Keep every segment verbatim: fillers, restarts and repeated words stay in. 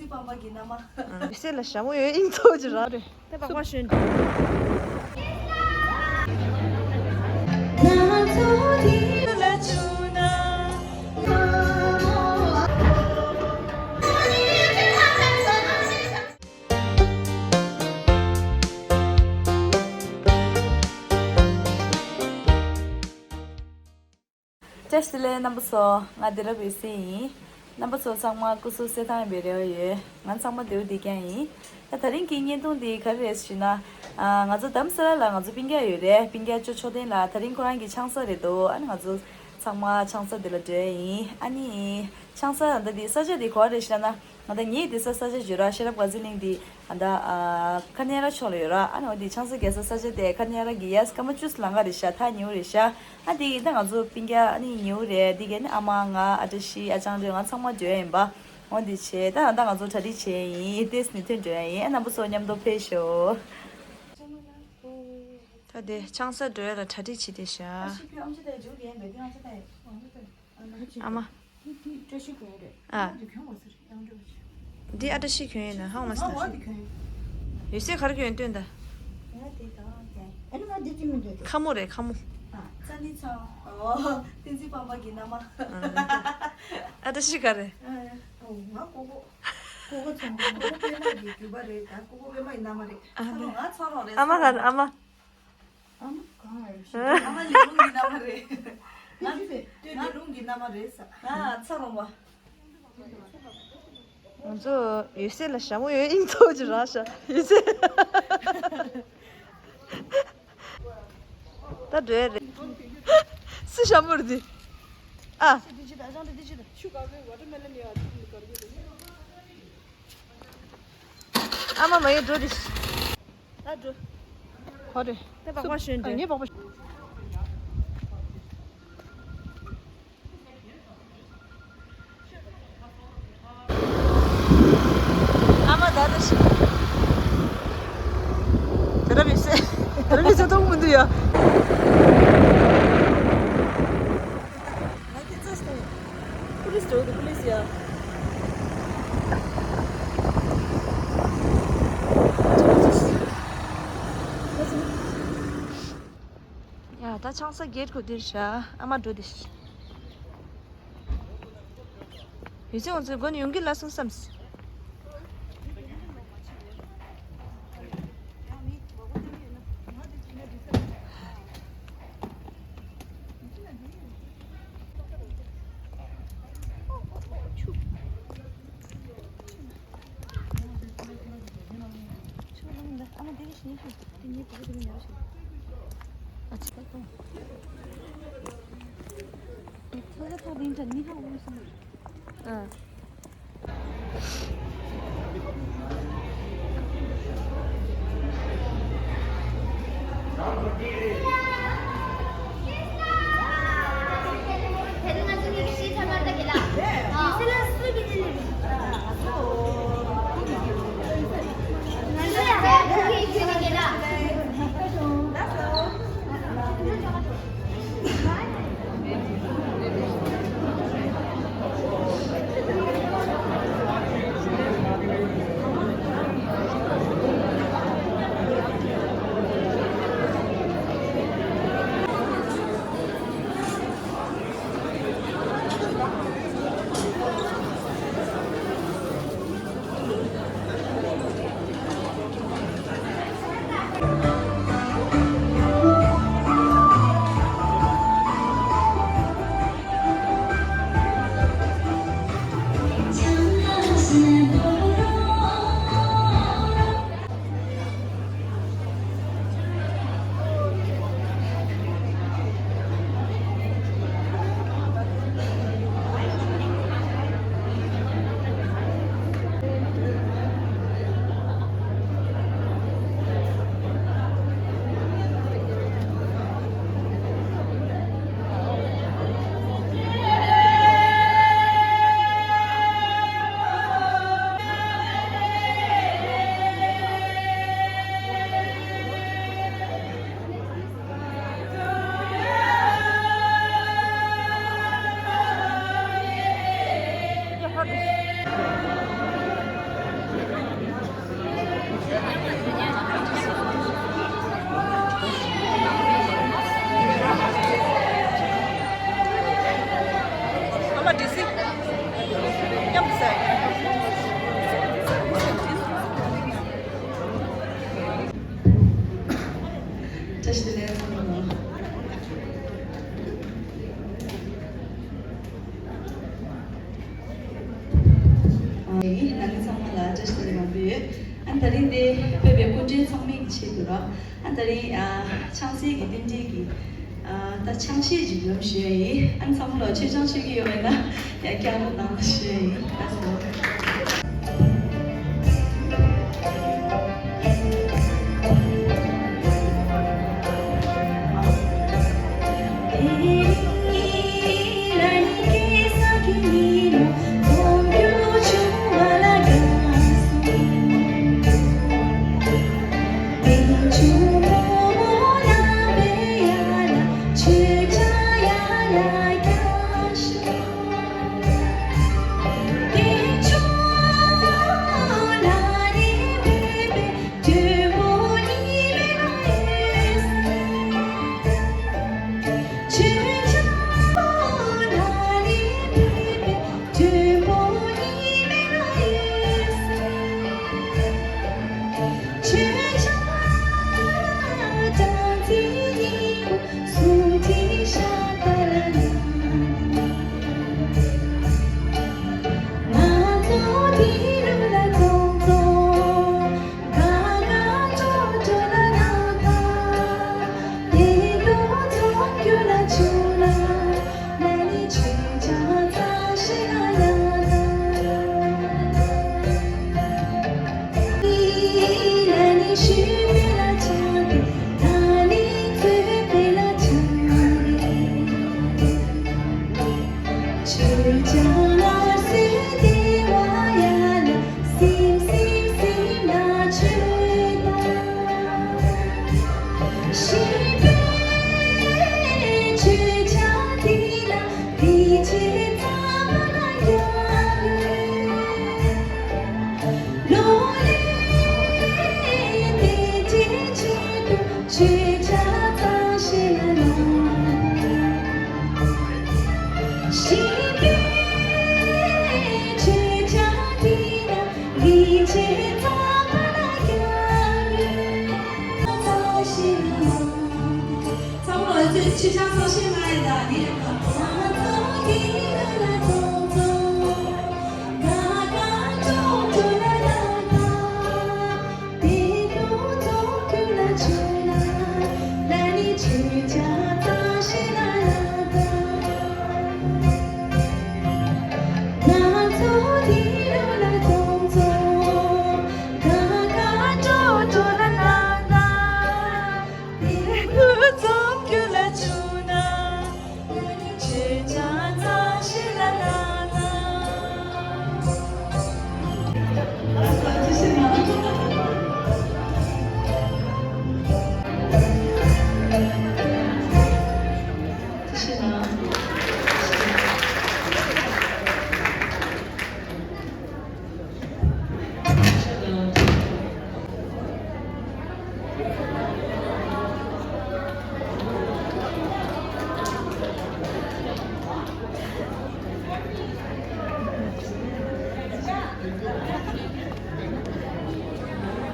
པ་མ་གི་ན་མ། ཡོད་སེ་ལ་ཞྭ་མོ་ཡོད་ཨིན་ཐོག་ཅི་ར་རེད། ད་པགས་པ་ཞོན། བཀྲ་ཤིས་བདེ་ལེགས་རྣམ་པ་ཚོ། ང་དེ་རབ་ཡོད་སྲིད་ཡིན། རྣམ་པ་ཚོ་ཚང་མ་སྐུ་གཟུགས་གསལ་ཐང་ཡིན་པའི་རེ་བ་ཡོད། ང་ཚང་མ་བདེ་པོ་བདེ་རྐྱང་ཡིན། ད་དེ་རིང་གི་བརྙན་ཐུང་འདི་ག་རེ་རེད་ཟེར་ན། ཨ། ང་ཚོ་རྡ་རམ་ས་ལ་ལ་ང་ཚོ་སྤུན་ཀྱག་ཡོད་རེད། སྤུན་ཀྱག་ཅོ་མཆོག་ལྡན་ལགས་དེ་རིང་ཁོ་རང་གི་ཆང་ས་རེད་འདུག་ཨ་ནི་ང་ཚོ་ཚང་མ་ཆང་ས་འདི་ལ་འགྲོ་ཡ་ཡིན། ཨ་ནི་ཆང་ས་ད་འདི་ས་ཆ་འདི་ག་པར་རེད་ཟེར་ན། ང་ད་ངའི་འདི་ས་ས་ཆ་ཡོད་ར། ཤེས་རབ་དགའ་ཚལ་གླིང་འདི་ཨ་ད་ཨ་ཁ་ནེ་ར་ཕྱོགས་ལ་ཡོད་ར། ཨ་ནི་འོ་འདི་ཆང་ས་རྒྱག་ས་ས་ཆ་དེ་ཁ་ནེ་ར་གི་ཡ་སྐར་མ་བཅུ་ལང་ག་རེད་ཤག་ཐག་ཉེ་བོ་རེད་ཤག་ཨ་འདི་ད་ང་ཚོ་སྤུན་ཀྱག་ཨ་ནི་ཉེ་བོ་རེད། འདི་ག་ནི་ཨ་མ་ང་ཨ་བཀྲ་ཤིས་ཨ་ཅང་རེད། ང་ཚང་མ་འགྲོ་ཡ་ཡིན་པ། འོ་འདི་བྱས་ད་ད་ང་ཚོ་གྲ་སྒྲིག་བྱས་ཡིན། ཏེས་ནི་ཐོན་འགྲོ་ཡ་ཡིན། ཨ་རྣམ་པ་ཚོ་མཉམ་དུ་ཕེབས་ཤོག་ད་དེ་ཆང་ས་འགྲོ་ཡ་ལ་གྲ་སྒྲིག་བྱེད་དེ་ཤག་ཨ་མ། བཀྲ་ཤིས་གྱོན་རེད། ཨ། འདི་ཨ་བཀྲ་ཤིས་གྱོན་ཡིན་ན་ཧང་མ་སི་ད། ཡོད་སའི་གར་གྱོན་སྟོན་ད། ཁ་མོ་རེད་ཁ་མོ། ཨ། བསྟན་འཛིན་པ་པ་གི་མནའ་མ། ཨ་བཀྲ་ཤིས་ག་རེད། ཨ། ང་ཀོ་ཀོ། ཀོ་ཀོ་ཚང་ཀོ་ཀོ་པད་མ་གི་རྒྱུད་པ་རེད། ད་ཀོ་ཀོ་པད་མ་ཡི་མནའ་མ་རེད། ཨ་ཚ་རོགས་ང་ཚ་རོགས་རེད། ཨ་མ་ག་རེད་ཨ་མ། ཨ་མ་གང་ཡོད་ཤེས། ཨ་མ་ལས་རུང་གི་མནའ་མ་རེད། ང་ལས་རུང་གི་མནའ་མ་རེད་ས། ང་ཚ་རོང་བ། ང་ཚོ་ཡོད་སའི་ལ་ཞྭ་མོ་ཡོད་ཨིན་ཐོག་ཅི་རག་ཤག་ཡོད་སའི། ད་འགྲོ་ཡ་རེད། སུ་ཞྭ་མོ་རེད་འདི། ཨ། ཨ་མ་མ་ཡོད་འགྲོ་དེ། ད་འགྲོ། ག་རེ། ད་པགས་པ་ཞོན་དེ། ངས་པགས་པ། ཨ་མ་ད་ལྟ་ཞིག་དེ་ར་མི་སྲིད། དེ་ར་མི་སྲིད་མཐོང་མི་འདུག་ཡ། ང་ཁྱེད་ཚོ་སྟེང་། པུ་ལིས་འགྲོ་འདུག་པུ་ལིས་ཡ། ཡ་ད་ཆང་ས་གེ་ཊི་ཁོ་འདིར་བཞག་ཨ་མ་འགྲོ་དེ། ཡོད་ཚད་ང་ཚོའི་སྒོ་ནས་ཡོང་གི་ལ་སོང་བསམ། ཡིན། ང་ཚོ་ཚང་མ་ལ་བཀྲ་ཤིས་བདེ་ལེགས་ཡོད། ཨ་ནི་དེ་རིང་འདིར་ཕེབས་པའི་སྐུ་མགྲོན་ཚང་མའི་ཆེད་དུ་ར། ཨ་ནི་དེ་རིང་ཨ་ཆང་སའི་གི་རྟེན་འབྲེལ་གྱི་ཨ་ད་ཆང་གཞས་ཅིག་ལོན་ཞུ་ཡ་ཡིན། ཨ་ནི་ཚང་མ་ལ་མཆོད་ཆང་མཆོད་ཀྱི་ཡོད་པ་ཡིན་ན་ཡ་བསྐྱར་ལོན་གནང་ཞུ་ཡ་ཡིན། ལགས་སོ།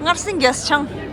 སྔར་སེང་རྒྱས་ཆང་།